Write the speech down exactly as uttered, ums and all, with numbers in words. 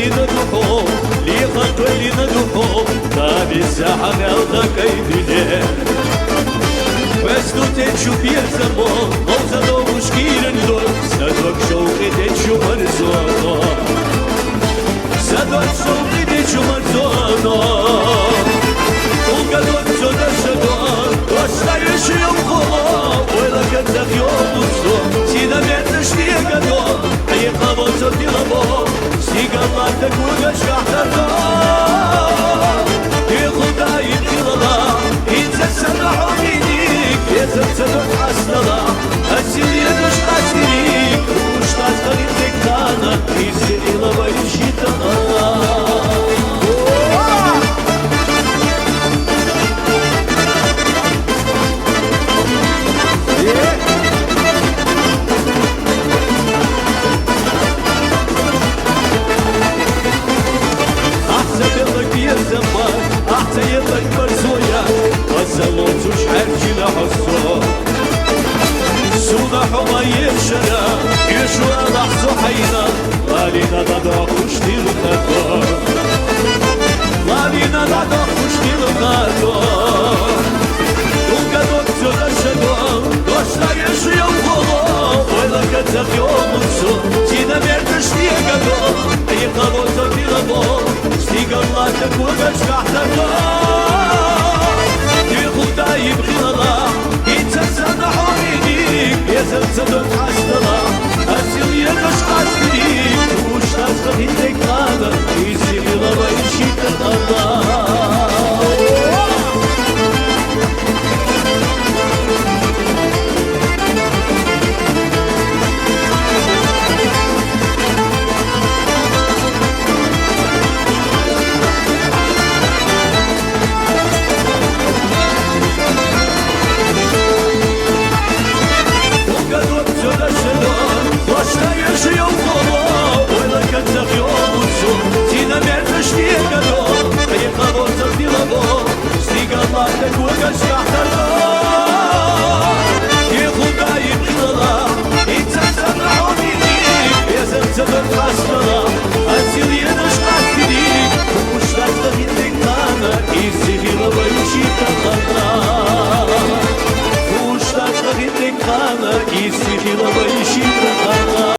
Лина духьо, лихо тӀой лина духьо, табиса хьамел дакӀай диде. Весту течу пьесамо, ловзадо мушкирин дор, садвак шовкъи течу марзоно. Садвак шовкъи течу марзоно. Улга дот цо дашадо, дошла иши ём холо, ойла кацах ём усо, сина мерташ диегадо, айхаво цо дилабо. Сигалла такугаш гахтарда. Ихуда ибилала, инца сана хьонини, кеза цадот астала. Асили душ асили, уш тас тарин текана, изи илавай шитана. Ахца белаг езамба, ахца елаг барзоя, асалоцуш хӀерчила хӀосо. Суна хӀума ешара, ишу алахсо хӀяйна, лалина дадо хуш дил хадо. Лалина дадо хуш дил хадо. Улга дот цо дашадо, дошла ешуя ухоло, ойла кацах ёмусо, сина мерташ диегадо, айхаво цо дилабо, сигалла такугаш гахтардо. Ихуда ибилала, инца сана хьонини, кеза цадот астала.